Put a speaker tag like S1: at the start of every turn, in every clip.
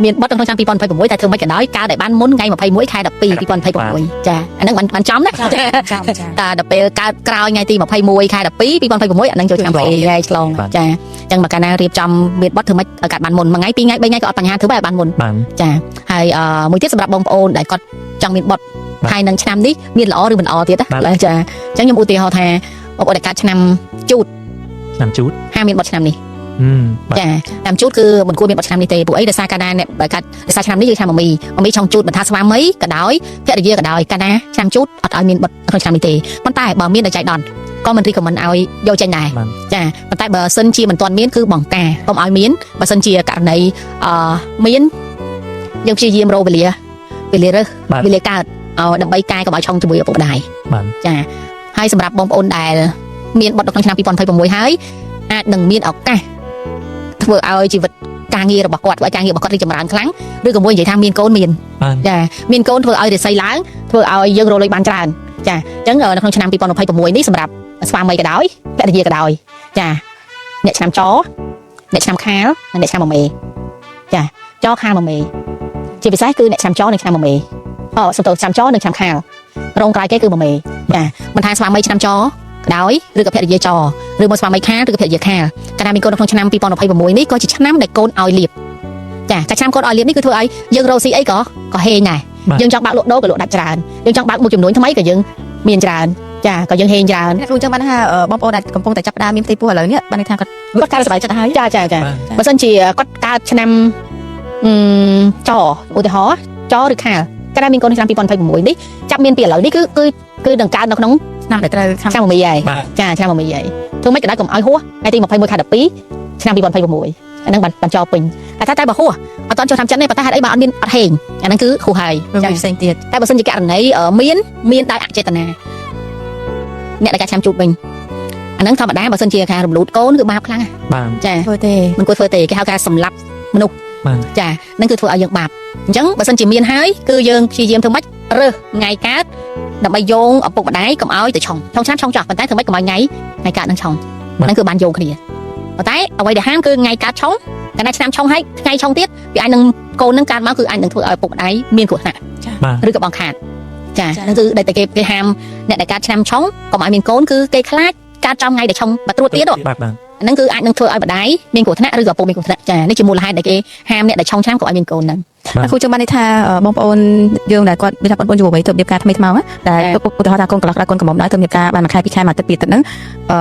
S1: មានបុត្រក្នុងឆ្នាំ2026តែធ្វើមិនក៏ដោយកើតឲ្យបានមុនថ្ងៃ21ខែ12 2026ចាអាហ្នឹងបានចំណា
S2: ចាំចា
S1: តែដល់ពេលកើតក្រោយថ្ងៃទី21ខែ12 2026អាហ្នឹងចូលឆ្នាំស្អីថ្ងៃឆ្លងចាអញ្ចឹងមកកាលណារៀបចំមានបុត្រធ្វើម៉េចឲ្យកើតបានមុនមួយថ្ងៃពីរថ្ងៃបីថ្ងៃក៏អត់បញ្ហាធ្វើឲ្យបានមុន
S3: បាន
S1: ចាហើយអឺមួយទៀតសម្រាប់បងប្អូនដែលគាត់ចង់មានបុត្រហើយនឹងឆ្នាំនេះមានល្អឬមិនល្អទៀតណាចាអញ្ចឹងខ្ញុំឧទាហរណ៍ថាបងប្អូនដែលកើតឆ្នាំជូត
S3: ឆ្នាំជូត
S1: ហាមមានបុត្រឆ្នាំនេះ
S3: ហឹមបាទ
S1: ចាតាមជូតគឺមិនគួរមានបុត្រឆ្នាំនេះទេព្រោះអីដោយសារកាលណាអ្នកបើកាត់ដោយសារឆ្នាំនេះយើងឆ្នាំមមីមមីឆុងជូតមិនថាស្វាមីក៏ដោយភរិយាក៏ដោយកាលណាឆ្នាំជូតអត់ឲ្យមានបុត្រក្នុងឆ្នាំនេះទេប៉ុន្តែបើមានដោយចៃដន្យក៏មិនរីកមិនឲ្យយកចេញដែរចាប៉ុន្តែបើសិនជាមិនទាន់មានគឺបង្ការកុំឲ្យមានបើសិនជាករណីអឺមានយើងព្យាយាមរកវេលាវេលារើសវេលាកើតឲ្យដើម្បីកែកុំឲ្យឆុងជាមួយឪពុកម្ដាយ
S3: បាន
S1: ចាហើយសម្រាប់បងប្អូនដែលមានបុត្រនៅក្នុងឆ្នាំ2026ហើយអាចនឹងមានឱកាសធ្វើឲ្យជីវិតការងាររបស់គាត់ធ្វើឲ្យការងាររបស់គាត់រីកចម្រើនខ្លាំងឬក៏មួយនិយាយថាមានកូនមាន
S3: បាន
S1: ចាមានកូនធ្វើឲ្យរិស័យឡើងធ្វើឲ្យយើងរកលុយបានច្រើនចាអញ្ចឹងនៅក្នុងឆ្នាំ2026នេះសម្រាប់ស្វាមីក៏ដោយភរិយាក៏ដោយចាអ្នកឆ្នាំចអ្នកឆ្នាំខាលនិងអ្នកឆ្នាំមមេចាចខាលមមេជាពិសេសគឺអ្នកឆ្នាំចនិងឆ្នាំមមេអូសំទោសឆ្នាំចនិងឆ្នាំខាលរងក្រោយគេគឺមមេចាមិនថាស្វាមីឆ្នាំចក៏ដោយឬក៏ភរិយាចឬមួយស្វាមីខាលឬក៏ភរិយាខាលកាលណាមានកូននៅក្នុងឆ្នាំ2026នេះក៏ជាឆ្នាំដែលកូនឲ្យលៀបចាកាលឆ្នាំកូនឲ្យលៀបនេះគឺធ្វើឲ្យយើងរកស៊ីអីក៏ក៏ហេងដែរ យើងចង់បើកលក់ដូរក៏លក់ដាច់ច្រើនយើងចង់បើកមុខចំនួនថ្មីក៏យើងមានច្រើនចាក៏យើងហេងច្រើន
S2: អ្នកគ្រូចឹងបានថាបងប្អូនដែលកំពុងតែចាប់ផ្ដើមមានផ្ទៃពោះឥឡូវនេះបានន័យថាគាត់
S1: គាត់កើត
S2: សប្បាយចិត្តហើយ
S1: ចាចាចា
S3: បាទ
S1: បើសិនជាគាត់កើតឆ្នាំអឺចឧទាហរណ៍ចឬខាលកាលណាមានកូននៅឆ្នាំ2026នេះចាប់មានពីឥឡូវនេះគឺគឺគឺនឹងកើតនៅក្នុង
S2: ឆ្នាំដែលត្រូវឆ្នាំ
S1: ឆ្នាំមមីហើយ
S3: បាទ
S1: ចាឆ្នាំមមីហើយធ្វើម៉េចក៏ដោយកុំឲ្យហួសថ្ងៃទី21ខែ12ឆ្នាំ2026អាហ្នឹងបានបានចោលពេញតែថាតែបើហួសអត់តន់ចូលឆ្នាំចិនទេប៉ុន្តែហេតុអីបើអត់មានអត់ហេងអាហ្នឹងគឺហួសហើយ
S2: រឿង
S1: ចា
S2: ផ្សេងទៀត
S1: តែបើសិនជាករណីមានមានដោយអចេតនាអ្នកដែលការឆ្នាំជូតវិញអាហ្នឹងធម្មតាបើសិនជាការរំលូតកូនគឺបាបខ្លាំងណាស់
S3: បាន
S1: ចា
S2: ធ្វើទេ
S1: មិនគួរធ្វើទេគេហៅការសម្លាប់មនុស្ស
S3: បាទ
S1: ចាហ្នឹងគឺធ្វើឲ្យយើងបាបអញ្ចឹងបើសិនជាមានហើយគឺយើងព្យាយាមធ្វើម៉េចរើសថ្ងៃកើតដើម្បីយោងឪពុកម្ដាយកុំឲ្យទៅឆុងឆុងឆ្នាំឆុងចោះប៉ុន្តែធ្វើម៉េចកុំឲ្យថ្ងៃថ្ងៃកើតនឹងឆុងហ្នឹងគឺបានយោងគ្នាប៉ុន្តែអ្វីដែលហាមគឺថ្ងៃកើតឆុងកាលណាឆ្នាំឆុងហើយថ្ងៃឆុងទៀតវាអាចនឹងកូននឹងកើតមកគឺអាចនឹងធ្វើឲ្យឪពុកម្ដាយមានគ្រោះថ្នាក់
S3: បាទ
S1: ឬក៏បងខាតចាហ្នឹងគឺដែលតែគេគេហាមអ្នកដែលកើតឆ្នាំឆុងកុំឲ្យមានកូនគឺគេខ្លាចកើតចំថ្ងៃដែលឆុងបើត្រួតទៀតហ៎
S3: បាទបាទ
S1: ហ្នឹងគឺអាចនឹងធ្វើឲ្យម្ដាយមានគ្រោះថ្នាក់ឬក៏ឪពុកមានគ្រោះថ្នាក់ចានេះជាមូលហេតុដែលគេហាមអ្នកដែលឆុងឆ្នាំកុំឲ្យមានកូនហ្នឹង
S2: អ្នកគ្រូចឹងបានន័យថាបងប្អូនយើងដែលគាត់មានថាបងប្អូនយុវវ័យទៅរៀបការថ្មីថ្មោងតែឧទាហរណ៍ថាកូនកន្លោះកូនកំមុំដែរទៅរៀបការបានមួយខែពីរខែមួយអាទិត្យពីរអាទិត្យហ្នឹង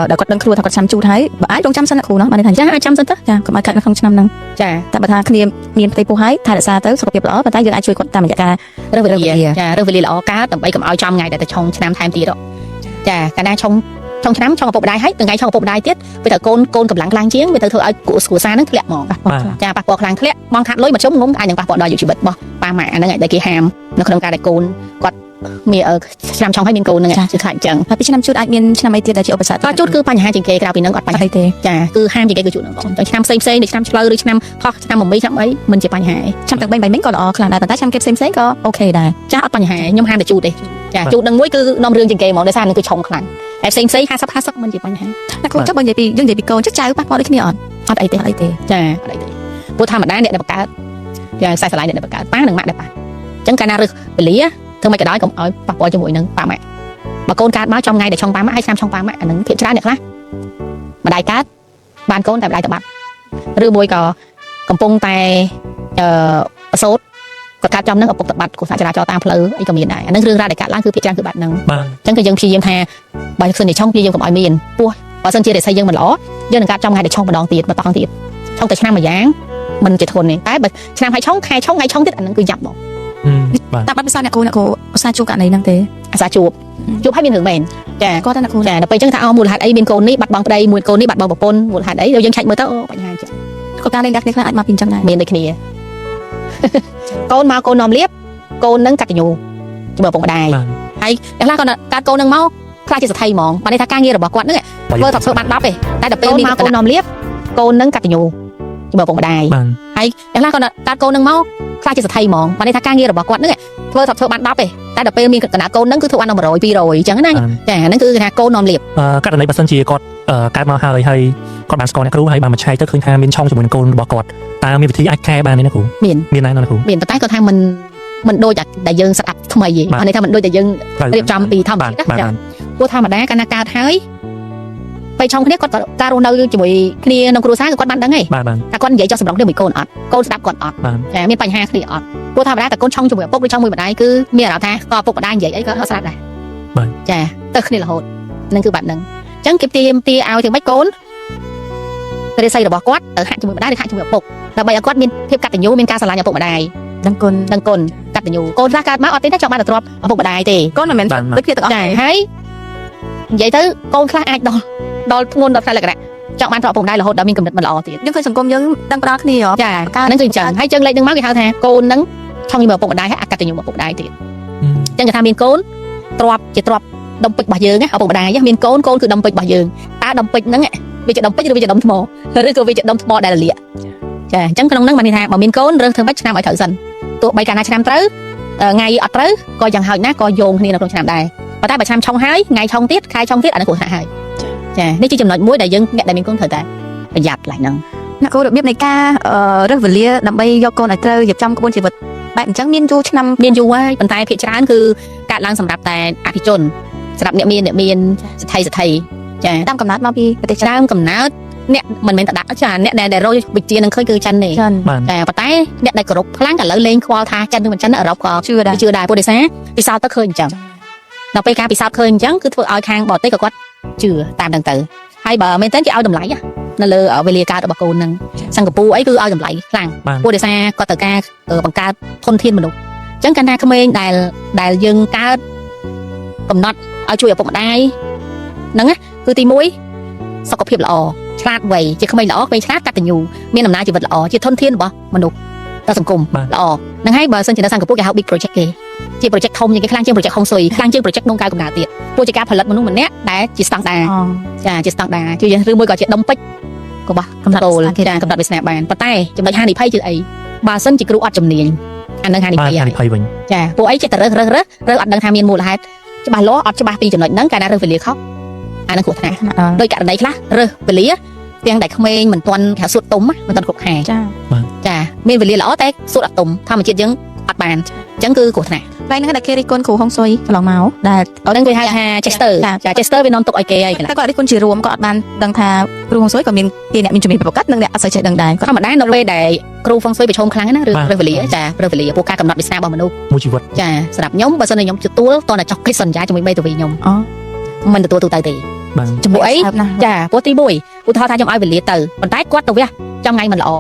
S2: ដែលគាត់ដឹងខ្លួនថាគាត់ឆ្នាំជូតហើយបើអាចរងចាំសិនអ្នកគ្រូណោះបានន័យថា
S1: ចាអាចចាំសិនទៅ
S2: ចាកុំឲ្យកាត់នៅក្នុងឆ្នាំហ្នឹង
S1: ចា
S2: តែបើថាគ្នាមានផ្ទៃពោះហើយថែរក្សាទៅសុខភាពល្អប៉ុន្តែយើងអាចជួយគាត់តាមរយៈការ
S1: រើសវេលាចារើសវេលាល្អកើតដើម្បីកុំឲ្យចំថ្ងៃដែលទៅឆុងឆ្នាំថែមទៀតចាកាលណាឆុងឆុងឆ្នាំឆុងឪពុកម្ដាយហើយថ្ងៃឆុងឪពុកម្ដាយទៀតវាត្រូវកូនកូនកម្លាំងខ្លាំងជាងវាត្រូវធ្វើឲ្យគ្រួសារហ្នឹងធ្លាក់ហ្មង
S2: ប៉ះពាល់ខ្លាំង
S1: ចាប៉ះពាល់ខ្លាំងធ្លាក់បងខាត់លុយមកជុំងុំអាចនឹងប៉ះពាល់ដល់អាយុជីវិតរបស់ប៉ាម៉ាក់អាហ្នឹងឯងដែលគេហាមនៅក្នុងការដែលកូនគាត់មានឆ្នាំឆុងហើយមានកូនហ្នឹងគឺខ្លាចអញ្ចឹង
S2: ហើយពីឆ្នាំជូតអាចមានឆ្នាំអីទៀតដែលជាឧបសគ្គ
S1: ក៏ជូតគឺបញ្ហាជាងគេក្រៅពីហ្នឹងអត់បញ្ហា
S2: អីទេ
S1: ចាគឺហាមជាងគេគឺជូតហ្នឹងបងតែឆ្នាំផ្សេងផ្សេងដូចឆ្នាំឆ្លូវឬឆ្នាំផុសឆ្នាំមមីឆ្នាំអីមិនជាបញ្ហាទេ
S2: ឆ្នាំទាំង3បីមិញក៏ល្អខ្លាំងដែរប៉ុន្តែឆ្នាំគេផ្សេងផ្សេងក៏ OK ដែរ
S1: ចាអត់បញ្ហាខ្ញុំហាមតែជូតទេចាជូតនឹងមួយគឺនាំរឿងជាងគេហ្មងដោយសារនឹងគឺឆុងខ្លាំងតែផ្សេងផ្សេង50 50មិនជាបញ្ហា
S2: អ្នកគ្រូចុះបើនិយាយពីយើងនិយាយពីកូនចុះចៅប៉ះពាល់ដូចគ្នាអត់
S1: អត់អីទេ
S2: អត់អីទេ
S1: ចាអត់អីទេព្រោះធម្មតាអ្នកដែលបង្កើតចាខ្សែស្រឡាយអ្នកដែលបង្កើតប៉ានិងម៉ាក់ដែលប៉ាអញ្ចឹងកាលណារើសវេលាធ្វើម៉េចក៏ដោយកុំឲ្យប៉ះពាល់ជាមួយនឹងប៉ាម៉ាក់បើកូនកើតមកចំថ្ងៃដែលឆុងប៉ាម៉ាក់ហើយឆ្នាំឆុងប៉ាម៉ាក់អានឹងភាគច្រើនអ្នកខ្លះម្ដាយកើតបានកូនតែម្ដាយទៅបាត់ឬមួយក៏កំពុងតែអឺប្រសូតគាត់កើតចំនឹងឪពុកទៅបាត់គ្រោះថ្នាក់ចរាចរណ៍តាមផ្លូវអីក៏មានដែរអានឹងរឿងរ៉ាវដែលកើតឡើងគឺភាគច្រើនគឺបាត់ហ្នឹង
S3: បាទ
S1: អញ្ចឹងគឺយើងព្យាយាមថាបើសិនជាឆុងព្យាយាមកុំឲ្យមានពោះបើសិនជារិស័យយើងមិនល្អយើងនឹងកើតចំថ្ងៃដែលឆុងម្ដងទៀតម្ដងទៀតឆុងតែឆ្នាំមួយយ៉ាងមិនជាធន់ទេតែបើឆ្នាំហើយឆុងខែឆុងថ្ងៃឆុងទៀតអានឹងគឺយ៉ាប់ហ្មង
S3: បាទ
S2: តាមបទពិសោធន៍អ្នកគ្រូអ្នកគ្រូឧស្សាហ៍ជួបករណីហ្នឹងទេ
S1: អាសាជួបជួបហើយមានរឿងមែនចា
S2: គាត់តែអ្នកគ្រូ
S1: ចាដល់ពេលអញ្ចឹងថាអូមូលហេតុអីមានកូននេះបាត់បង់ប្តីមួយកូននេះបាត់បង់ប្រពន្ធមូលហេតុអីដល់យើងឆែកមើលទៅអូបញ្ហាអញ្ចឹង
S2: ក៏ការលេងដាក់គ្នាខ្លះអាចមកពីអញ្ចឹងដែរ
S1: មានដូចគ្នាកូនមកកូននាំលៀបកូននឹងកតញ្ញូជាមួយឪពុកម្ដាយ
S3: បាទ
S1: ហើយអ្នកខ្លះគាត់កើតកូននឹងមកខ្លះជាសទ្ធិហ្មងបានន័យថាការងាររបស់គាត់ហ្នឹងធ្វើថាធ្វើបាន10ទេតែដល់ពេលមានកូននាំលៀបកូននឹងកតញ្ញូជាមួយឪពុកម្ដាយ
S3: បាទ
S1: ហើយអ្នកខ្លះគាត់កើតកូននឹងមកខ្លះជាសទ្ធិហ្មងបានន័យថាការងាររបស់គាត់ហ្នឹងធ្វើថាធ្វើបាន10ទេតែដល់ពេលមានកណ្ដាលកូនហ្នឹងគឺធ្វើបានដល់100 200អញ្ចឹងណា
S3: បាទ
S1: ចាហ្នឹងគឺគេថាកូននាំលៀប
S3: អឺករណីបើសិនជាគាត់កើតមកហើយហើយ គាត់បានស្គាល់អ្នកគ្រូហើយបានមកឆែកទៅឃើញថាមានឆុងជាមួយនឹងកូនរបស់គាត់តើមានវិធីអាចកែបានទេណាគ្រូ
S1: មាន
S3: មានដែរណាគ្រូ
S1: មានប៉ុន្តែគាត់ថាមិនមិនដូចតែដែលយើង set up ថ្មីទេ
S3: បាទ
S1: អានេះថាមិនដូចតែយើង
S3: ត្រូវ
S1: រៀបចំពីធម្ម
S3: បាទ
S1: ជាតិណាចា
S3: បាទបាទ
S1: ព្រោះធម្មតាកាលណាកើតហើយពេលឆុងគ្នាគាត់ក៏ការរស់នៅជាមួយគ្នាក្នុងគ្រួសារគឺគាត់បានដឹងហី
S3: បាទបាទ
S1: តែគាត់និយាយចោះសម្រងគ្នាមួយកូនអត់កូនស្ដាប់គាត់អត់
S3: បាទ
S1: ចាមានបញ្ហាគ្នាអត់ព្រោះធម្មតាតែកូនឆុងជាមួយឪពុកឬឆុងមួយម្ដាយគឺមានអារម្មណ៍ថាក៏ឪពុកម្ដាយនិយាយអីក៏អត់ស្ដាប់ដែរ
S3: បាទ
S1: ចាទៅគ្នារហូតនឹងគឺបែបហ្នឹងអញ្ចឹងគេទាមទាឲ្យធ្វើម៉េចកូនរិស័យរបស់គាត់ទៅហាក់ជាមួយម្ដាយឬហាក់ជាមួយឪពុកដើម្បីឲ្យគាត់មានភាពកតញ្ញូមានការស្រឡាញ់ឪពុកម្ដាយ
S2: ដឹងគុណ
S1: ដឹងគុណកតញ្ញូកូនខ្លះកើតមកអត់ទេថាចង់បានតែទ្រព្យឪពុកម្ដាយទេ
S2: កូនមិនមែន
S3: បាទ
S2: ដូចគ្នាទាំងអស់
S1: ចាហើយនិយាយទៅកូនខ្លះអាចដល់ដល់ធ្ងន់ដល់ផ្នែកលក្ខណៈចង់បានទ្រព្យឪពុកម្ដាយរហូតដល់មានកំណត់មិនល្អទៀត
S2: យើងឃើញសង្គមយើងដឹងផ្ដល់គ្នាហ៎
S1: ចាហ្នឹងគឺអញ្ចឹងហើយចឹងលេខហ្នឹងមកគេហៅថាកូនហ្នឹងឆុងជាមួយឪពុកម្ដាយហើយអកតញ្ញូឪពុកម្ដាយទៀតអញ្ចឹងគេថាមានកូនទ្រព្យជាទ្រព្យដុំពេជ្ររបស់យើងណាឪពុកម្ដាយមានកូនកូនគឺដុំពេជ្ររបស់យើងតើដុំពេជ្រហ្នឹងវាជាដុំពេជ្រឬវាជាដុំថ្មឬក៏វាជាដុំថ្មដែលរលាកចាអញ្ចឹងក្នុងហ្នឹងបានន័យថាបើមានកូនរើសធ្វើម៉េចឆ្នាំឲ្យត្រូវសិនទោះបីកាលណាឆ្នាំត្រូវថ្ងៃអត់ត្រូវក៏យ៉ាងហោចណាស់ក៏យោងគ្នានៅក្នុងឆ្នាំដែរប៉ុន្តែបើឆ្នាំឆុងហើយថ្ងៃឆុងទៀតខែឆុងទៀតអានេះគ្រោះថ្នាក់ហើយចានេះជាចំណុចមួយដែលយើងអ្នកដែលមានកូនត្រូវតែប្រយ័ត្នកន្លែងហ្នឹង
S2: អ្នកគ្រូរបៀបនៃការរើសវេលាដើម្បីយកកូនឲ្យត្រូវរៀបចំក្បួនជីវិតបែបអញ្ចឹងមានយូរឆ្នាំ
S1: មានយូរហើយប៉ុន្តែភាគច្រើនគឺកើតឡើងសម្រាប់តែអភិជនសម្រាប់អ្នកមានអ្នកមានសទ្ធិសទ្ធិចា
S2: តាមកំណត់មកពីប្រទេសចិន
S1: ដើមកំណើតអ្នកមិនមែនតដាក់ចាអ្នកដែលរកវិជានឹងឃើញគឺចិនទេ
S2: ចិន
S3: បាទ
S1: ចាប៉ុន្តែអ្នកដែលគោរពខ្លាំងឥឡូវលេងខ្វល់ថាចិនឬមិនចិនអឺរ៉ុបក៏
S2: ជឿដែរ
S1: ជឿដែរព្រោះដោយសារពិសោធន៍ទៅឃើញអញ្ចឹងដល់ពេលការពិសោធន៍ឃើញអញ្ចឹងគឺធ្វើឲ្យខាងបរទេសក៏គាត់ជឿតាមហ្នឹងទៅហើយបើមែនតើគេឲ្យតម្លៃនៅលើវេលាកើតរបស់កូនហ្នឹងសិង្ហបុរីអីគឺឲ្យតម្លៃខ្លាំង
S3: បាទ
S1: ព្រោះដោយសារគាត់ត្រូវការបង្កើតធនធានមនុស្សអញ្ចឹងកាលណាក្មេងដែលដែលយើងកើតកំណត់ឲ្យជួយឪពុកម្ដាយហ្នឹងណាគឺទី1សុខភាពល្អឆ្លាតវៃជាក្មេងល្អក្មេងឆ្លាតកតញ្ញូមានដំណើរជីវិតល្អជាធនធានរបស់មនុស្សដល់សង្គម
S3: បាទ
S1: ល្អហ្នឹងហើយបើសិនជានៅសិង្ហបុរីគេហៅ big project គេជា project ធំជាងគេខ្លាំងជាង project ហុងស៊ុយខ្លាំងជាង project នងកៅកំណើទៀតព្រោះជាការផលិតមនុស្សម្នាក់ដែលជាស្តង់ដារ
S2: អូ
S1: ចាជាស្តង់ដារជាឬមួយក៏ជាដុំពេជ្រក៏បោះ
S2: កំណត់
S1: គោល
S2: វាសនាគេ
S1: ចាកំណត់វាសនាបានប៉ុន្តែចំណុចហានិភ័យគឺអីបើសិនជាគ្រូអត់ជំនាញអានឹងហានិ
S3: បាទ
S1: ភ័យហើយ
S3: ហានិភ័យវិញ
S1: ចាពួកអីចិត្តតែរើសរើសរើសរើសអត់ដឹងថាមានមូលហេតុច្បាស់លាស់អត់ច្បាស់ពីចំណុចហ្នឹងកាលណារើសវេលាខុសអានឹងគ្រោះថ្នាក់
S2: ថ្នាក់ដល់
S1: ដោយករណីខ្លះរើសវេលាទាំងដែលក្មេងមិនទាន់គេហៅសួតទុំណាមិនទាន់គ្រប់ខែ
S2: ចា
S1: ចាមានវេលាល្អតែសួតអត់ទុំធម្មជាតិយើងអត់បានអញ្ចឹងគឺគ្រោះថ្នាក់
S2: កន្លែងហ្នឹងដែលគេរិះគន់គ្រូហុងស៊ុយកន្លងមកដែល
S1: ហ្នឹងគេហៅថា Chester
S2: ចា
S1: ចា Chester វានាំទុកឲ្យគេហើយកន្លះ
S2: តែគាត់រិះគន់ជារួមក៏អត់បានដឹងថាគ្រូហុងស៊ុយក៏មានគេអ្នកមានជំនាញប្រកាសនិងអ្នកអត់សូវចេះដឹងដែរគាត់
S1: ធម្មតានៅពេលដែលគ្រូហ្វុងស៊ុយប្រឈមខ្លាំងណាស់រឿងរើសវេលាចារើសវេលាពួកការកំណត់វាសនារបស់មនុស្ស
S3: មួយជីវិត
S1: ចាសម្រាប់ខ្ញុំបើសិនជាខ្ញុំទទួលតោះតែចុះកិច្ចសន្យាជាមួយមេធាវីខ្ញុំ
S2: អូ
S1: មិនទទួលទូទៅទេ
S3: បាទ
S1: ចំពោះអី
S2: ស្អាតណាស់
S1: ចាព្រោះទី1ឧទាហរណ៍ថាខ្ញុំឲ្យវេលាទៅប៉ុន្តែគាត់ទៅវះចំថ្ងៃមិនល្អ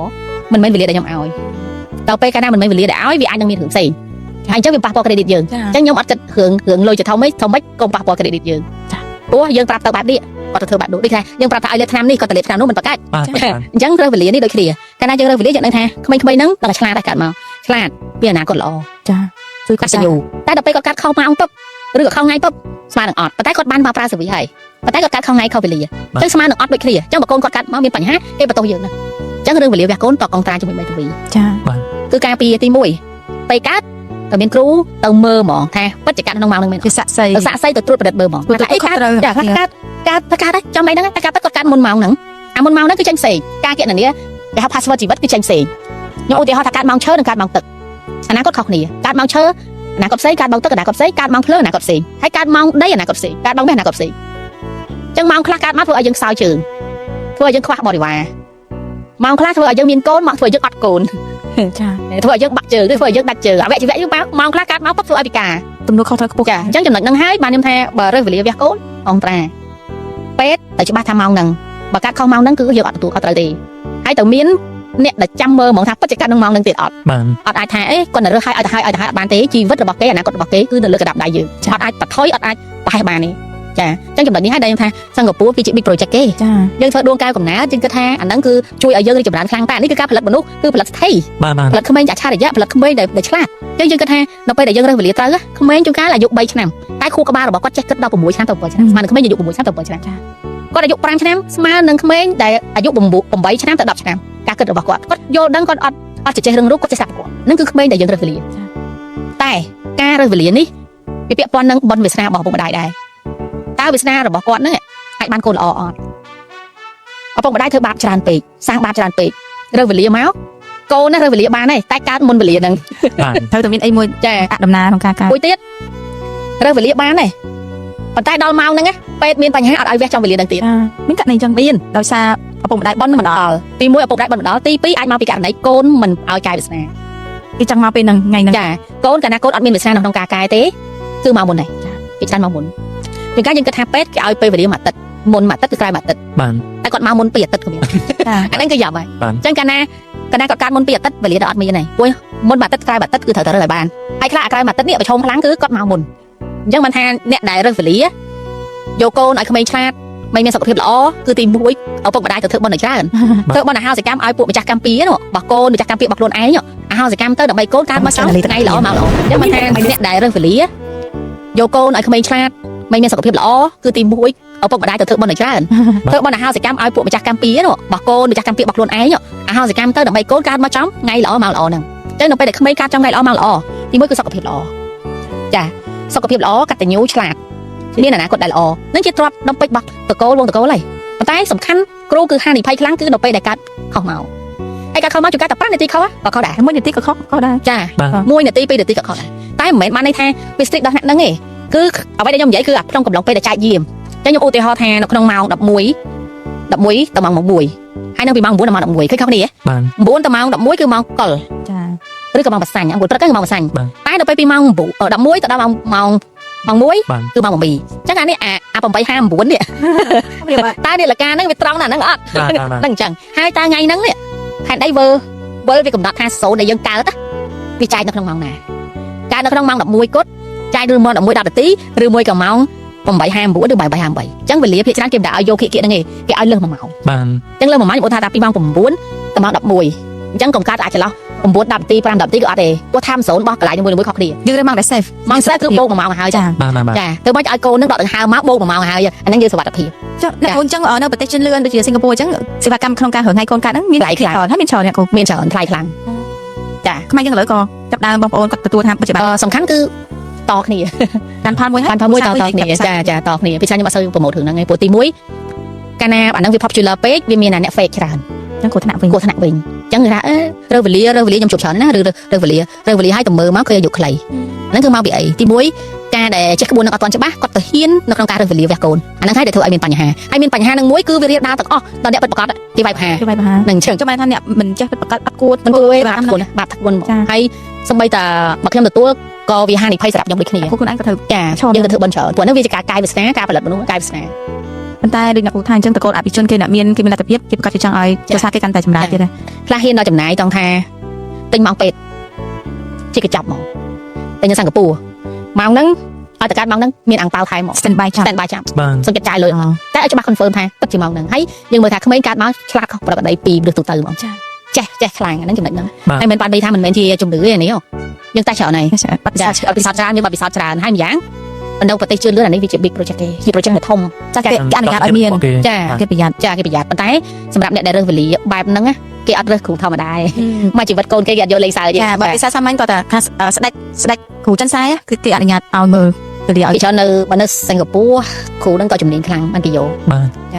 S1: មិនមែនវេលាដែលខ្ញុំឲ្យដល់ពេលកាលណាមិនមែនវេលាដែលឲ្យវាអាចនឹងមានរឿងផ្សេងហើយអញ្ចឹងវាប៉ះពាល់ credit យើង
S2: ចា
S1: អញ្ចឹងខ្ញុំអត់គិតរឿងរឿងលុយจะធំអីធំមិនកុំប៉ះពាល់ credit យើង
S2: ចា
S1: ព្រោះយើងប្រាប់ទៅបែបនេះគាត់ទៅធ្វើបែបនោះដូចថាយើងប្រាប់ថាឲ្យលេបថ្នាំនេះគាត់ទៅលេបថ្នាំនោះមិនប្រកាច់
S3: បាទបាទ
S1: អញ្ចឹងរើសវេលានេះដូចគ្នាកាលណាយើងរើសវេលាយើងដឹងថាក្មេងៗហ្នឹងដល់តែឆ្លាតដែរកើតមកឆ្លាតមានអនាគតល្អ
S2: ចាជួយ
S1: កតញ្ញូតែដល់ពេលគាត់កាត់ខុសម៉ោងពឹបឬក៏ខុសថ្ងៃពឹបស្មើនឹងអត់ប៉ុន្តែគាត់បានមកប្រើសេវីហើយប៉ុន្តែគាត់កាត់ខុសថ្ងៃខុសវេលាអញ្ចឹងស្មើនឹងអត់ដូចគ្នាអញ្ចឹងបើកូនគាត់កាត់មកមានបញ្ហាគេបន្ទោសយើងហ្នឹងអញ្ចឹងរឿងវេលាវះកូនតកងត្រាជាមួយមេធាវី
S2: ចា
S1: គឺការពារទី1ពេលកើតទៅមានគ្រូទៅមើលហ្មងថាពិតជាកាត់ក្នុងម៉ោងហ្នឹងមែនអត់
S2: ជាសាក់សី
S1: ទៅសាក់សីទៅត្រួតពិនិត្យមើលហ្មង
S2: ព្រោះ
S1: ថាអី
S2: ខុសត្រូវ
S1: កាត់ចាខ្លះកាត់កាត់ទៅកាត់ដែរចំអីហ្នឹងតែកាត់ទៅគាត់កាត់មុនម៉ោងហ្នឹងអាមុនម៉ោងហ្នឹងគឺចេញផ្សេងការគណនាគេហៅ password ជីវិតគឺចេញផ្សេងខ្ញុំឧទាហរណ៍ថាកាត់ម៉ោងឈើនិងកាត់ម៉ោងទឹកអនាគតខុសគ្នាកាត់ម៉ោងឈើអនាគតផ្សេងកាត់ម៉ោងទឹកអនាគតផ្សេងកាត់ម៉ោងភ្លើងអនាគតផ្សេងហើយកាត់ម៉ោងដីអនាគតផ្សេងកាត់ម៉ោងមាសអនាគតផ្សេងអញ្ចឹងម៉ោងខ្លះកាត់មកធ្វើឲ្យយើងខ្សោយជើងធ្វើឲ្យយើងខ្វះបរិវារម៉ោងខ្លះធ្វើឲ្យយើងមានកូនមកធ្វើឲ្យយើងអត់កូន
S2: ចា
S1: ធ្វើឲ្យយើងបាក់ជើងឬធ្វើឲ្យយើងដាច់ជើងអវជីវៈយើងម៉ោងខ្លះកាត់មកពុបធ្វើឲ្យពិការ
S2: ទំនួលខុសត្រូវខ្ពស់
S1: ចាអញ្ចឹងចំណុចហ្នឹងហើយបានខ្ញុំថាបើរើសវេលាវះកូនអងត្រាពេទ្យតែច្បាស់ថាម៉ោងហ្នឹងបើកាត់ខុសម៉ោងហ្នឹងគឺយើងអត់ទទួលខុសត្រូវទេហើយទៅមានអ្នកដែលចាំមើលហ្មងថាពិតជាកាត់ក្នុងម៉ោងហ្នឹងទៀតអត់
S3: បាទ
S1: អត់អាចថាអេគាត់ទៅរើសហើយឲ្យទៅហើយឲ្យទៅហើយអត់បានទេជីវិតរបស់គេអនាគតរបស់គេគឺនៅលើកណ្ដាប់ដៃយើងអត់អាចបថុយអត់អាចប្រហែសបានទេចាអញ្ចឹងចំណុចនេះហើយដែលខ្ញុំថាសិង្ហបុរីគឺជា big project គេ
S2: ចា
S1: យើងធ្វើដួងកែវកំណើតយើងគិតថាអាហ្នឹងគឺជួយឲ្យយើងរីកចម្រើនខ្លាំងតែនេះគឺការផលិតមនុស្សគឺផលិតស្ថិ
S3: បាទបាទ
S1: ផលិតក្មេងអច្ឆរិយៈផលិតក្មេងដែលដែលឆ្លាតអញ្ចឹងយើងគិតថានៅពេលដែលយើងរើសវេលាត្រូវក្មេងជួនកាលអាយុ3ឆ្នាំតែខួរក្បាលរបស់គាត់ចេះគិតដល់6ឆ្នាំទៅ7ឆ្នាំស្មើនឹងក្មេងអាយុ6ឆ្នាំទៅ7ឆ្នាំគាត់អាយុ5ឆ្នាំស្មើនឹងក្មេងដែលអាយុ8ឆ្នាំទៅ10ឆ្នាំការគិតរបស់គាត់គាត់យល់ដឹងគាត់អត់អត់ចេះរឿងរូបគាត់ចេះស្ដាប់គាត់នឹងគឺក្មេងដែលយើងរើសវេលាតែការរើសវេលានេះវាពាក់ព័ន្ធនឹងបុណ្យវាសនារបស់ឪពុកម្ដាយដែរតើវាសនារបស់គាត់ហ្នឹងអាចបានកូនល្អអត់ឪ ឪពុកម្ដាយធ្វើបាបច្រើនពេកសាងបាបច្រើនពេករើសវេលាមកកូនណារើសវេលាបានទេតែកើតមុនវេលាហ្នឹង
S3: បាទ
S2: ត្រូវតែមានអីមួយ
S1: ចា
S2: អដំណើរក្នុងការកើត
S1: មួយទៀតរើសវេលាបានទេប៉ុន្តែដល់ម៉ោងហ្នឹងណាពេទ្យមានបញ្ហាអត់ឲ្យវះចំវេលាហ្នឹងទៀត
S2: ចាមានករណីអញ្ចឹង
S1: មាន
S2: ដោយសារឪពុកម្ដាយ
S1: ប៉ុនមិនដល់ទី1ឪពុកម្ដាយប៉ុនមិនដល់ទី2អាចមកពីករណីកូនមិនឲ្យកែវាសនា
S2: គេចង់មកពេលហ្នឹងថ្ងៃហ្នឹង
S1: ចាកូនកាលណាកូនអត់មានវាសនានៅក្នុងការកែទេគឺមកមុនដែរគេច្រើនមកមុនជួនកាលយើងគិតថាពេទ្យគេឲ្យពេលវេលាមួយអាទិត្យមុនមួយអាទិត្យគឺក្រោយមួយអាទិត្យ
S3: បាទ
S1: តែគាត់មកមុនពីរអាទិត្យក៏មាន
S2: ចា
S1: អាហ្នឹងគឺយ៉ាប់ហើយ
S3: បាទ
S1: អញ្ចឹងកាលណាគាត់កើតមុនពីរអាទិត្យវេលាដល់អត់មានហើយព្រោះមុនមួយអាទិត្យក្រោយមួយអាទិត្យគឺត្រូវតែរើសឲ្យបានហើយខ្លះអាក្រោយមួយអាទិត្យនេះប្រឈមខ្លាំងគឺគាត់មកមុនអញ្ចឹងមិនថាអ្នកដែលរើសវេលាយកកូនឲ្យក្មេងឆ្លាតមិនមានសុខភាពល្អគឺទី1ឪពុកម្ដាយទៅធ្វើបុណ្យឲ្យច្រើនធ្វើបុណ្យអាហារសកម្មឲ្យពួកម្ចាស់កម្មពៀនោះបោះកូនម្ចាស់កម្មពៀរបស់ខ្លួនឯងអាហារសកម្មទៅដើម្បីកូនកើតមកចំថ្ងៃល្អមកល្អអញ្ចឹងមិនថាអ្នកដែលរើសវេលាយកកូនឲ្យក្មេងឆ្លាតមិនមានសុខភាពល្អគឺទី1ឪពុកម្ដាយទៅធ្វើបុណ្យឲ្យច្រើនធ្វើបុណ្យអាហារសកម្មឲ្យពួកម្ចាស់កម្មពៀនោះបោះកូនម្ចាស់កម្មពៀរបស់ខ្លួនឯងអាហារសកម្មទៅដើម្បីកូនកើតមកចំថ្ងៃល្អមកល្អហ្នឹងអញ្ចឹងនៅពេលដែលក្មេងកើតចំថ្ងៃល្អមកល្អទី1គឺសុខភាពល្អចាសុខភាពល្អកតញ្ញូឆ្លាតមានអនាគតដែលល្អនឹងជាទ្រព្យដំពេចរបស់តកូលវងតកូលហើយប៉ុន្តែសំខាន់គ្រូគឺហានិភ័យខ្លាំងគឺនៅពេលដែលកើតខុសមកហើយកើតខុសមកជួនកាលតែ5នាទីខុសក៏ខុសដែរ
S2: មួយនាទីក៏ខុសក៏ដែរ
S1: ចា
S3: បាទ
S1: 1នាទី2នាទីក៏ខុសដែរតែមិនមែនបានន័យថាវា strict ដល់ថ្នាក់ហ្នឹងទេគឺអ្វីដែលខ្ញុំនិយាយគឺក្នុងកំឡុងពេលដែលចែកយាមអញ្ចឹងខ្ញុំឧទាហរណ៍ថានៅក្នុងម៉ោង11 11ទៅម៉ោង1ហើយនៅពីម៉ោង9ដល់ម៉ោង11ឃើញខុសគ្នាទេ
S3: បាទ
S1: 9ទៅម៉ោង11គឺម៉ោងកុល
S2: ចា
S1: ឬក៏ម៉ោងប្រសាញ់អង្គព្រឹកហ្នឹងគឺម៉ោងប្រសាញ់
S3: បាទ
S1: តែដល់ពេលពីម៉ោង9 11ទៅដល់ម៉ោងម៉ោងម៉ោង1
S3: បាទ
S1: គឺម៉ោង7អញ្ចឹងអានេះអាអា8:59នេះតើនេះលកាហ្នឹងវាត្រង់ណាស់ហ្នឹងអត់
S3: បាទបាទបាទ
S1: ហ្នឹងអញ្ចឹងហើយតើថ្ងៃហ្នឹងនេះផែនដីវើវិលវាកំណត់ថាសូន្យដែលយើងកើតណាវាចែកនៅក្នុងម៉ោងណាកើតនៅក្នុងម៉ោង11គត់ចែកឬម៉ោង11 10នាទីឬមួយក៏ម៉ោង8:59ឬ8:58អញ្ចឹងវេលាភាគច្រើនគេមិនដែលឲ្យយកគៀកៗហ្នឹងទេគេឲ្យលើស1ម៉ោង
S3: បាទ
S1: អញ្ចឹងលើស1ម៉ោងខ្ញុំឧទាហរណ៍ថាពីម៉ោង9ទៅម៉ោង11អញ្ចឹងកុំកើតអាចចន្លោះ9 10នាទី5 10នាទីក៏អត់ទេព្រោះ time zone របស់កន្លែងនីមួយៗខុសគ្នា
S2: យើងរើសម៉ោងដែល safe
S1: ម៉ោង safe គឺបូក1ម៉ោងឲ្យហើយចា
S3: បាទបាទបាទ
S1: ចាទៅមកឲ្យកូននឹងដកដង្ហើមមកបូក1ម៉ោងឲ្យហើយអាហ្នឹងយើងសុវត្ថិភាព
S2: ចុះអ្នកអូនអញ្ចឹងនៅប្រទេសជឿនលឿនដូចជាសិង្ហបុរីអញ្ចឹងសេវាកម្មក្នុងការរើថ្ងៃកូនកើតហ្នឹងមាន
S1: ថ្លៃខ្លាំង
S2: ច្រើនហើយមានច្រើនអ្នកគ្រូ
S1: មានច្រើនថ្លៃខ្លាំង
S2: ខ្មែរយើងឥឡូវក៏ចាប់ដើមបងប្អូនគាត់ទទួលថាបច្ចុប្បន្ន
S1: សំខាន់គឺតគ្នា
S2: បានផលមួយហើយ
S1: បានផលមួយតតគ្នាចាចាតគ្នាពីច្រើនខ្ញុំអត់សូវ promote រឿងហ្នឹងឯងព្រោះទី1កាលណាអាហ្នឹងវា popular ពេកវាមានអាអ្នក fake ច្រើន
S2: ចឹងគ្រោះថ្នាក់វិញ
S1: គ្រោះថ្នាក់វិញអញ្ចឹងគេថាអេរើវេលារើវេលាខ្ញុំជួបច្រើនណាស់ឬរើវេលារើវេលាឲ្យតែមើលមកគឺអាយុខ្លីហ្នឹងគឺមកពីអីទី1ការដែលចេះក្បួននឹងអត់ទាន់ច្បាស់គាត់ទៅហ៊ាននៅក្នុងការរើសវេលាវះកូនអាហ្នឹងហើយដែលធ្វើឲ្យមានបញ្ហាហើយមានបញ្ហាហ្នឹងមួយគឺវារាលដាលទាំងអស់ដល់អ្នកពិតប្រាកដគេវាយប្រហារ
S2: គេវាយប្រហារ
S1: ហ្នឹងអញ្ចឹង
S2: ចុះបានថាអ្នកមិនចេះពិតប្រាកដអត់គួរ
S1: មិនគួរទេបាបធ្ងន់បាបធ្ងន់ហើយសំបីតាមកខ្ញុំទទួលក៏វាហានិភ័យសម្រាប់ខ្ញុំដូចគ្នា
S2: គួរខ្លួនឯងក៏ត្រូវ
S1: ចាយើងទៅធ្វើបន់ច្រើនព្រោះហ្នឹងវាជាការកាយវាសនាការផលិតមនុស្សកាយវាសនា
S2: ប៉ុន្តែដូចអ្នកគ្រូថាអញ្ចឹងតកូលអភិជនគេអ្នកមានគេមានលទ្ធភាពគេប្រកាសជាចង់ឲ្យគ្រួសារគេកាន់តែចម្រើនទៀតដែរ
S1: ខ្លះហ៊ានដល់ចំណាយតង់ថាទិញម៉ោងពេទ្យជាកញ្ចប់ហ្មងទិញនៅសិង្ហបុរីម៉ោងហ្នឹងឲ្យតកើតម៉ោងហ្នឹងមានអាំងប៉ាវថែមមក
S2: stand by ចាំ
S1: stand by ចាំ
S3: បាទ
S1: សុំចិត្តចាយលុយតែឲ្យច្បាស់ confirm ថាពិតជាម៉ោងហ្នឹងហើយយើងមើលថាក្មេងកើតមកឆ្លាតខុសប្រក្រតីពីមនុស្សទូទៅហ្មង
S2: ចា
S1: ចេះចេះខ្លាំងអាហ្នឹងចំណុចហ្នឹងហើយមិនបានបីថាមិនមែនជាជំនឿទេនេះយើងតែច្រើនហើយ
S2: បាត់
S1: ចាអត់ពិសោធន៍ច្រើនមានបទពិសោធន៍ច្រើនហើយម្យ៉ាងនៅប្រទេសជឿនលឿនអានេះវាជា big project ទេជា project ដែលធំ
S2: ចាគេអនុញ្ញាតឲ្យមាន
S1: ចា
S2: គេប្រយ័ត្ន
S1: ចាគេប្រយ័ត្នប៉ុន្តែសម្រាប់អ្នកដែលរើសវេលាបែបហ្នឹងណាគេអត់រើសគ្រូធម្មតាទេមកជីវិតកូនគេគេអត់យកលេងសើចទេ
S2: ចាបើភាសាសាមញ្ញគាត់ថាស្ដេចស្ដេចគ្រូចិនសាយគឺគេអនុញ្ញាតឲ្យមើលទលាឲ្យ
S1: គេច្រើននៅបើនៅសិង្ហបុរីគ្រូហ្នឹងក៏ជំនាញខ្លាំងបានគេយក
S3: បាទ
S1: ចា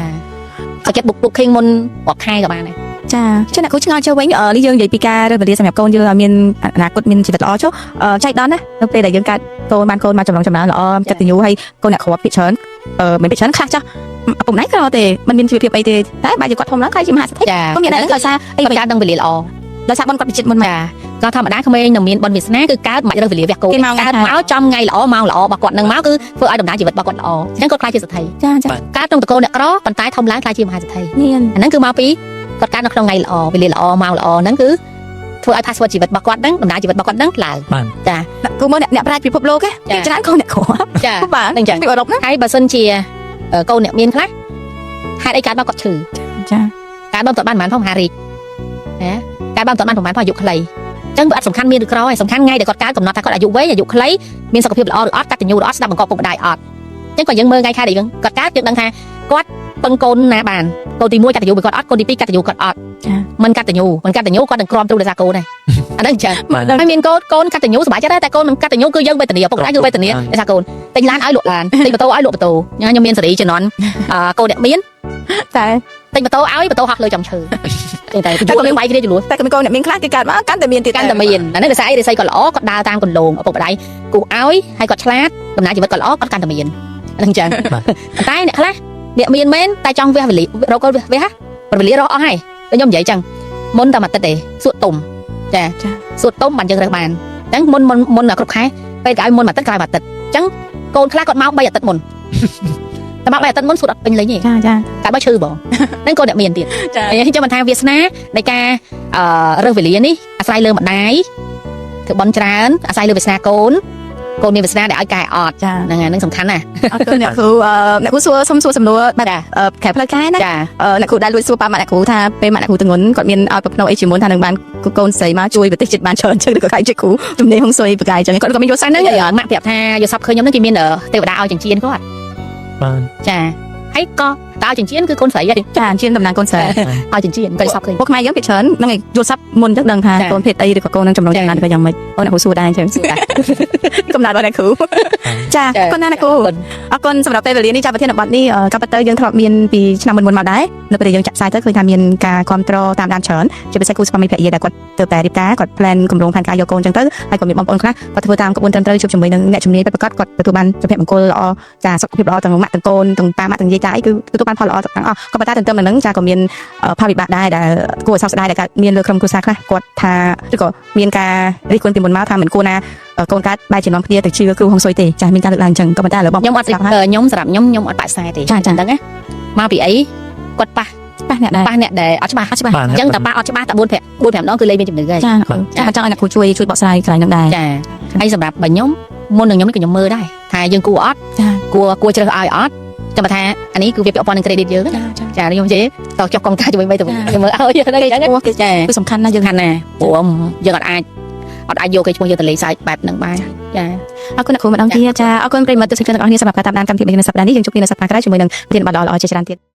S1: គេចិត្ត booking មុនរាប់ខែក៏បានដែរ
S2: ចាចុះអ្នកគ្រូឆ្ងល់ចុះវិញនេះយើងនិយាយពីការរើសវេលាសម្រាប់កូនយើងឲ្យមានអនាគតមានជីវិតល្អចុះចៃដន្យណានៅពេលដែលយើងកើតកូនបានកូនមកចម្រុងចម្រើនល្អកតញ្ញូហើយកូនអ្នកគ្រាប់ភាគច្រើនមិនភាគច្រើនខ្លះចាស់ឪពុកម្ដាយក្រទេមិនមានជីវភាពអីទេតែបើជាគាត់ធំឡើងខ្លាយជាមហាសេដ្ឋី
S1: ចា
S2: ក៏មានដែរដោយសារអី
S1: គាត់កើតនឹងវេលាល្អ
S2: ដោយសារបុណ្យគាត់ពិចិត្រមុនមក
S1: ចាក៏ធម្មតាក្មេងនឹងមានបុណ្យវាសនាគឺកើតមិនរើសវេលាវះកូន
S2: គេមក
S1: កើតមកចំថ្ងៃល្អម៉ោងល្អរបស់គាត់នឹងមកគឺធ្វើឲ្យដំណើរជីវិតរបស់គាត់ល្អអញ្ចឹងគាត់ខ្លាចជាសេដ្ឋី
S2: ចាចា
S1: កើតក្នុងតកូលអ្នកក្រប៉ុន្តែធំឡើងខ្លាចជាមហាសេដ្ឋី
S2: មាន
S1: អាហ្នឹងគឺមកពីគាត់កើតនៅក្នុងថ្ងៃល្អវេលាល្អម៉ោងល្អហ្នឹងគឺធ្វើឲ្យ password ជីវិតរបស់គាត់ហ្នឹងដំណើរជីវិតរបស់គាត់ហ្នឹងឡើងចា
S2: គូមើលអ្នកប្រាជ្ញពិភពលោកគេច្រើនកូនអ្នកក្រ
S1: ចា
S2: បាទ
S1: ហ្នឹងចឹង
S2: ពីអឺរ៉ុបណា
S1: ហើយបើសិនជាកូនអ្នកមានខ្លះហេតុអីកើតមកគាត់ឈឺ
S2: ចា
S1: កើតមកតបានប្រហែលផងហារីកណាកើតមកតបានប្រហែលផងអាយុខ្លីអញ្ចឹងវាអត់សំខាន់មានឬក្រទេសំខាន់ថ្ងៃដែលគាត់កើតកំណត់ថាគាត់អាយុវែងអាយុខ្លីមានសុខភាពល្អឬអត់កតញ្ញូឬអត់ស្ដាប់បង្កប់ពុកម្ដាយអត់អញ្ចឹងក៏យើងមើលថ្ងៃខែដែលយើងគាត់កើតយើងដឹងថាគាត់ពឹងកូនណាបានកូនទី1កតញ្ញូមួយគាត់អត់កូនទី2កតញ្ញូគាត់អត់មិនកតញ្ញូមិនកតញ្ញូគាត់នឹងក្រំទ្រូដោយសារកូនដែរអាហ្នឹងអញ្ចឹង
S3: បាទ
S1: ហើយមានកូនកូនកតញ្ញូសប្បាយចិត្តដែរតែកូនមិនកតញ្ញូគឺយើងវេទនាឪពុកម្ដាយគឺវេទនាដោយសារកូនទិញឡានឲ្យលក់ឡានទិញម៉ូតូឲ្យលក់ម៉ូតូខ្ញុំមានសេរីជំនាន់កូនអ្នកមាន
S2: តែ
S1: ទិញម៉ូតូឲ្យម៉ូតូហោះលើចំឈើតែតែជួលវាយគ្នាជលួ
S2: តែក៏មានកូនអ្នកមានខ្លះគេកើតមកកាន់តែមានទៀត
S1: កាន់តែមានអានេះដោយសារអីរិស័យគាត់ល្អគាត់ដើរតាមកន្លងឪពុកម្ដាយគូឲ្យហើយគាត់ឆ្លាតដំណើរជីវិតគាត់ល្អគាត់កាន់តែមានអាហ្នឹងចឹងតែអ្នកខ្លះអ្នកមានមែនតែចង់វះវេលារកកូនវះវះវេលារកអស់ហើយតែខ្ញុំនិយាយចឹងមុនតែមួយទឹកទេសួតទុំចាសួតទុំបានយើងរើសបានចឹងមុនមុនមុនគ្រប់ខែពេលគេឲ្យមុនមួយទឹកក្រោយមួយទឹកចឹងកូនខ្លះគាត់មក3អាទិត្យមុនតែមក3អាទិត្យមុនសួតអត់ពេញលេញទេ
S2: ចាចា
S1: តែបើឈឺបងហ្នឹងកូនអ្នកមានទៀត
S2: ចា
S1: អញ្ចឹងមិនថាវាសនានៃការអឺរើសវេលានេះអាស្រ័យលើម្ដាយធ្វើបន់ច្រើនអាស្រ័យលើវាសនាកូនកូនមានវាសនាដែលឲ្យកែអត់
S2: ចា
S1: ហ្នឹងហើយហ្នឹងសំខាន់ណាស់
S2: អរគុណអ្នកគ្រូអឺអ្នកគ្រូសួរសុំសួរសំណួរបែប
S1: ចា
S2: ក្រៅផ្លូវការណា
S1: ចា
S2: អ្នកគ្រូដែលលួចសួរប៉ាម៉ាក់អ្នកគ្រូថាពេលម៉ាក់អ្នកគ្រូទងន់គាត់មានឲ្យប្រភ្នោអីជាមុនថានឹងបានកូនស្រីមកជួយប្រទេសជាតិបានច្រើនជាងឬក៏ខៃជាគ្រូជំនាញហុងស៊ុយបកាយចឹងគាត់ក៏មានយល់សា
S1: ហ្នឹង
S2: ហ្នឹង
S1: ហើយម៉ាក់ប្រាប់ថាយល់សពឃើញខ្ញុំហ្នឹងគេមានទេវតាឲ្យចិញ្ចៀនគាត់
S3: បាទ
S1: ចាហើយក៏តើឲ្យចិញ្ចៀនគឺកូនស្រីហើយ
S2: ចាជាតំណាងកូនស្រី
S1: ឲ្យចិញ្ចៀនគាត់សពឃើញ
S2: ពួកខ្មែរយើងភាគច្រើនហ្នឹងឯងយល់ស័ព្ទមុនចឹងដឹងថា
S1: ចា
S2: កូនភេទអីឬក៏កូននឹងចំណងចំណានឬក៏យ៉ាងម៉េចអូនអ្នកគ្រូសួរដែរចឹងកំណត់របស់អ្នកគ្រូចាអរគុណណាស់អ្នកគ្រូអរគុណសម្រាប់ពេលវេលានេះចាប្រធានបទនេះក៏ប៉ុន្តែយើងធ្លាប់មានពីឆ្នាំមុនៗមកដែរនៅពេលដែលយើងចាក់ផ្សាយទៅឃើញថាមានការគ្រប់គ្រងតាមដានច្រើនជាពិសេសគូស្វាមីភរិយាដែលគាត់ទៅតែរៀបការគាត់ plan គម្រោងផែនការយកកូនចឹងទៅហើយក៏មានបងប្អូនខ្លះគាត់ធ្វើតាមក្បួនត្រឹមត្រូវជួបជាមួយនឹងអ្នកជំនាញពិតប្រាកដគាត់ទទួលបានសុភមង្គលល្អចាសុខភាពល្អទាំងម៉ាក់ទាំងកូនទាំងប៉ាម៉ាក់ទាំងយាយតាអីគឺទទួលបានផលល្អទាំងអស់ក៏ប៉ុន្តែទន្ទឹមនឹងហ្នឹងចាក៏មាន ផលវិបាកដែរដែលគួរឲ្យសោកស្ដាយដែលកើតមានលើក្រុមគ្រួសារខ្លះគាត់ថាឬក៏មានការរិះគន់ពីមុនមកថាមិនគួរណាកូនកើតបែរជានាំគ្នាទៅជឿគ្រូហុងស៊ុយទេចាមានការលើកឡើងអញ្ចឹងក៏ប៉ុន្តែឥឡូវបង
S1: ខ្ញុំអត់
S2: ស្ដាប់ហើយ
S1: ខ្ញុំសម្រាប់ខ្ញុំខ្ញុំអត់បាក់ខ្សែទេ
S2: ចាចា
S1: ដឹងណាមកពីអីគាត់ប៉ះ
S2: ប៉ះអ្នកដែរ
S1: ប៉ះអ្នកដែលអត់ច្បាស់
S2: អត់ច្បាស់
S3: បាទ
S1: អញ្ចឹងតែប៉ះអត់ច្បាស់តែ4 5 4 5ដងគឺលែងមានជំនឿហើយ
S2: ចាចាចង់ឲ្យអ្នកគ្រូជួយជួយបកស្រាយកន្លែងហ្នឹងដែរ
S1: ចាហើយសម្រាប់បើខ្ញុំមុននឹងខ្ញុំនេះក៏ខ្ញុំមើលដែរថាយើងគួរអត់
S2: ចា
S1: គួរគួរជ្រើសឲ្យអត់ចាំបើថាអានេះគឺវាពាក់ព័ន្ធនឹង credit យើងណា
S2: ចាចា
S1: ចាខ្ញុំនិយាយតចុះកងការជាមួយបីទៅខ្ញុំមើលឲ្យហ្នឹងអញ្ចឹង
S2: គេឈ្មោះគេ
S1: ចា
S2: គឺសំខាន់ណាស់យើង
S1: ខាន់ណាស់ព្រោះយើងអត់អាចអត់អាចយកគេឈ្មោះយើងទៅលេងសើចបែបហ្នឹងបានចា
S2: អរគុណអ្នកគ្រូម្ដងទៀតចាអរគុណប្រិយមិត្តទស្សនិកជនទាំងអស់គ្នាសម្រាប់ការតាមដានកម្មវិធីនៅសប្តាហ៍នេះយើងជួបគ្នានៅសប្តាហ៍ក្រោយជាមួយនឹងប្រធានបទល្អៗជាច្រើនទៀត។